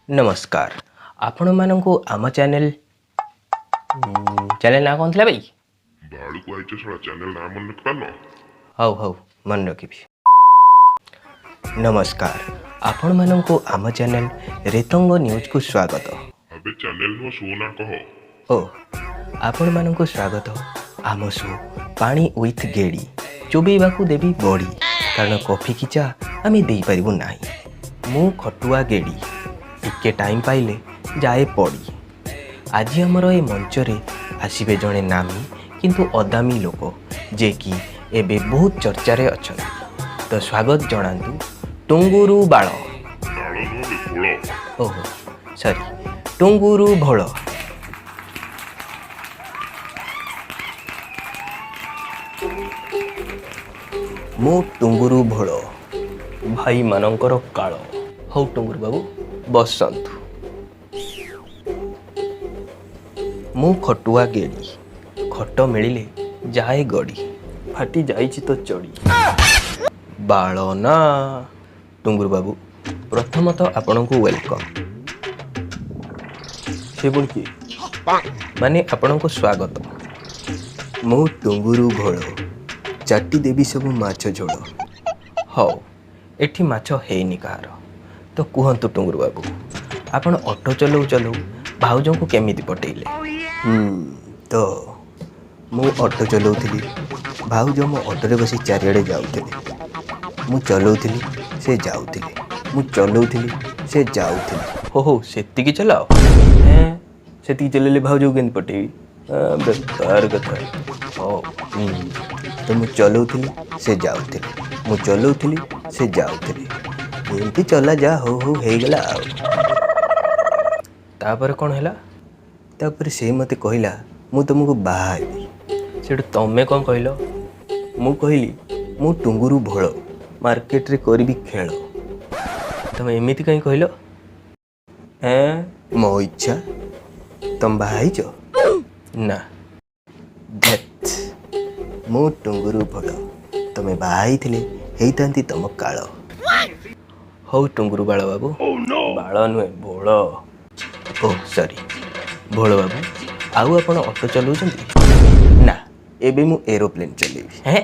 ନମସ୍କାର ଆପଣମାନଙ୍କୁ। ଆମ ଚ୍ୟାନେଲ, ଚ୍ୟାନେଲ ନାଁ କ'ଣ ଥିଲା ଭାଇ? ବାଳକୁ ଆଇଛ ଶଳା, ଚ୍ୟାନେଲ ନାଁ ମନେ ରଖିପାରୁନ? ହଉ ହଉ, ମନେ ରଖିବି। ନମସ୍କାର ଆପଣମାନଙ୍କୁ, ଆମ ଚ୍ୟାନେଲ ରେତଙ୍ଗ ନ୍ୟୁଜ୍କୁ ସ୍ୱାଗତ। ଆବେ, ଚ୍ୟାନେଲ ନୁହଁ, ଶୋ ନା କହ। ଓ, ଆପଣମାନଙ୍କୁ ସ୍ୱାଗତ ଆମ ଶୋ ପାଣି ୱିଥ୍ ଗେଡ଼ି। ଚୋବେଇବାକୁ ଦେବି ବଡ଼ି, କାରଣ କଫି କି ଚା ଆମେ ଦେଇପାରିବୁ ନାହିଁ। ମୁଁ ଖଟୁଆ ଗେଡ଼ି, ଟିକେ ଟାଇମ୍ ପାଇଲେ ଯାଏ ପଡ଼ି। ଆଜି ଆମର ଏ ମଞ୍ଚରେ ଆସିବେ ଜଣେ ନାମୀ କିନ୍ତୁ ଅଦାମୀ ଲୋକ, ଯେ କି ଏବେ ବହୁତ ଚର୍ଚ୍ଚାରେ ଅଛନ୍ତି। ତ ସ୍ୱାଗତ ଜଣାନ୍ତୁ ଟୁଙ୍ଗୁରୁ ବାଳ। ବାଳ ନୁହଁ ବେ, ଭୋଳ। ଓହୋ, ସରି, ଟୁଙ୍ଗୁରୁ ଭୋଳ। ମୁଁ ଟୁଙ୍ଗୁରୁ ଭୋଳ, ଭାଇମାନଙ୍କର କାଳ। ହଉ ଟୁଙ୍ଗୁରୁ ବାବୁ, ବସନ୍ତୁ। ମୁଁ ଖଟୁଆ ଗେଡ଼ି, ଖଟ ମିଳିଲେ ଯାଏ ଗଡ଼ି। ଫାଟି ଯାଇଛି ତ ଚଡ଼ି, ବାଳ ନା। ଟୁଙ୍ଗୁରୁ ବାବୁ, ପ୍ରଥମତଃ ଆପଣଙ୍କୁ welcome. ସେ ପୁଣି କିଏ? ମାନେ ଆପଣଙ୍କୁ ସ୍ୱାଗତ। ମୁଁ ଟୁଙ୍ଗୁରୁ ଭୋଳ, ଚାଟି ଦେବି ସବୁ ମାଛ ଝୋଳ। ହଉ, ଏଠି ମାଛ ହେଇନି କାହାର। ତ କୁହନ୍ତୁ ଟୁଙ୍ଗୁରୁ ବାବୁ, ଆପଣ ଅଟୋ ଚଲଉ ଚଲଉ ଭାଉଜଙ୍କୁ କେମିତି ପଟେଇଲେ? ତ ମୁଁ ଅଟୋ ଚଲାଉଥିଲି, ଭାଉଜ ମୋ ଅଟୋରେ ବସି ଚାରିଆଡ଼େ ଯାଉଥିଲେ। ମୁଁ ଚଲାଉଥିଲି, ସେ ଯାଉଥିଲେ। ମୁଁ ଚଲାଉଥିଲି, ସେ ଯାଉଥିଲେ। ହଉ ହଉ, ସେତିକି ଚଲାଅ। ହେଁ, ସେତିକି ଚଲେଇଲେ ଭାଉଜକୁ କେମିତି ପଟେଇବି? ବେକାର କଥା। ହଉ, ତ ମୁଁ ଚଲାଉଥିଲି, ସେ ଯାଉଥିଲେ। ମୁଁ ଚଲାଉଥିଲି, ସେ ଯାଉଥିଲେ। ଏମିତି ଚଲା ଯା ହଉ ହଉ ହେଇଗଲା। ଆଉ ତାପରେ କ'ଣ ହେଲା? ତାପରେ ସେ ମୋତେ କହିଲା, ମୁଁ ତୁମକୁ ବାହା ହେବି। ସେଠୁ ତମେ କ'ଣ କହିଲ? ମୁଁ କହିଲି, ମୁଁ ଟୁଙ୍ଗୁରୁ ଭୋଳ, ମାର୍କେଟରେ କରିବି ଖେଳ। ତମେ ଏମିତି କାହିଁ କହିଲ? ଏଁ, ମୋ ଇଚ୍ଛା। ତମେ ବାହା ହେଇଛ ନା? ଧେତ୍, ମୁଁ ଟୁଙ୍ଗୁରୁ ଭୋଳ, ତମେ ବାହା ହେଇଥିଲେ ହେଇଥାନ୍ତି ତମ କାଳ। ହଉ ଟୁଙ୍ଗୁରୁ ବାଳ ବାବୁ, ବାଳ ନୁହେଁ, ଭୋଳ। ଓ ସରି, ଭୋଳ ବାବୁ। ଆଉ ଆପଣ ଅଟୋ ଚଲାଉଛନ୍ତି ନା? ଏବେ ମୁଁ ଏରୋପ୍ଲେନ୍ ଚଲେଇବି। ହେଁ,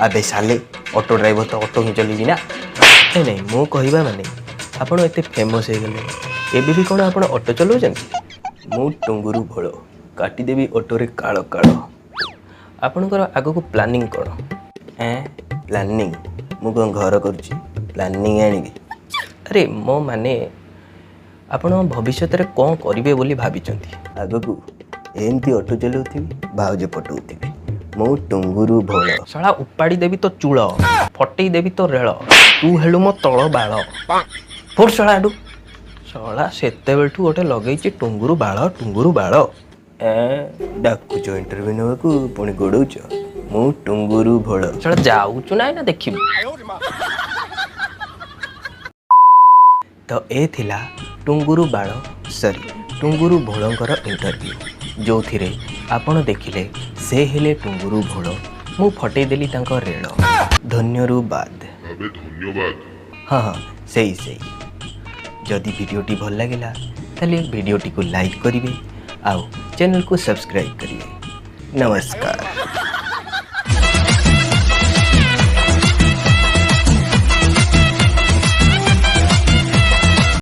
ଆବେ ସାଲେ, ଅଟୋ ଡ୍ରାଇଭର ତ ଅଟୋ ହିଁ ଚଲେଇବି ନା? ନାଇଁ ନାଇଁ, ମୁଁ କହିବା ମାନେ ଆପଣ ଏତେ ଫେମସ୍ ହେଇଗଲେ, ଏବେ ବି କ'ଣ ଆପଣ ଅଟୋ ଚଲାଉଛନ୍ତି? ମୁଁ ଟୁଙ୍ଗୁରୁ ଭୋଳ, କାଟିଦେବି ଅଟୋରେ କାଳ କାଳ। ଆପଣଙ୍କର ଆଗକୁ ପ୍ଲାନିଂ କ'ଣ? ଏଁ, ପ୍ଲାନିଂ? ମୁଁ କ'ଣ ଘର କରୁଛି, ପ୍ଲାନିଂ ଆଣିବି? ଆରେ ମୋ ମାନେ ଆପଣ ଭବିଷ୍ୟତରେ କ'ଣ କରିବେ ବୋଲି ଭାବିଛନ୍ତି? ଆଗକୁ ଏମିତି ଅଟୋ ଚଲାଉଥିବି, ଭାଉଜ ପଟଉଥିବି। ମୁଁ ଟୁଙ୍ଗୁରୁ ଭୋଳ। ଶଳା, ଉପାଡ଼ି ଦେବି ତୋ ଚୂଳ, ଫଟେଇ ଦେବି ତୋ ରେଳ, ତୁ ହେଲୁ ମୋ ତଳ ବାଳ। ଫୁଟ ଶଳା ଆଡୁ। ଶଳା ସେତେବେଳଠୁ ଗୋଟେ ଲଗେଇଛି ଟୁଙ୍ଗୁରୁ ବାଳ, ଟୁଙ୍ଗୁରୁ ବାଳ। ଏ ଡାକୁଛ ଇଣ୍ଟରଭ୍ୟୁ ନେବାକୁ, ପୁଣି ଗୋଡ଼ଉଛ। ମୁଁ ଟୁଙ୍ଗୁରୁ ଭୋଳ। ଶଳା, ଯାଉଛୁ ନା ଏଇନା ଦେଖିବୁ। ତ ଏ ଥିଲା ଟୁଙ୍ଗୁରୁ ବାଳ, ସରି, ଟୁଙ୍ଗୁରୁ ଭୋଳଙ୍କର ଇଣ୍ଟରଭ୍ୟୁ, ଯେଉଁଥିରେ ଆପଣ ଦେଖିଲେ ସେ ହେଲେ ଟୁଙ୍ଗୁରୁ ଭୋଳ, ମୁଁ ଫଟେଇ ଦେଲି ତାଙ୍କ ରେଳ। ଧନ୍ୟରୁ ବାଦ। ଆବେ, ଧନ୍ୟବାଦ। ହଁ ହଁ, ସେଇ ସେଇ। ଯଦି ଭିଡ଼ିଓଟି ଭଲ ଲାଗିଲା, ତାହେଲେ ଭିଡ଼ିଓଟିକୁ ଲାଇକ୍ କରିବେ ଆଉ ଚ୍ୟାନେଲକୁ ସବସ୍କ୍ରାଇବ୍ କରିବେ। ନମସ୍କାର।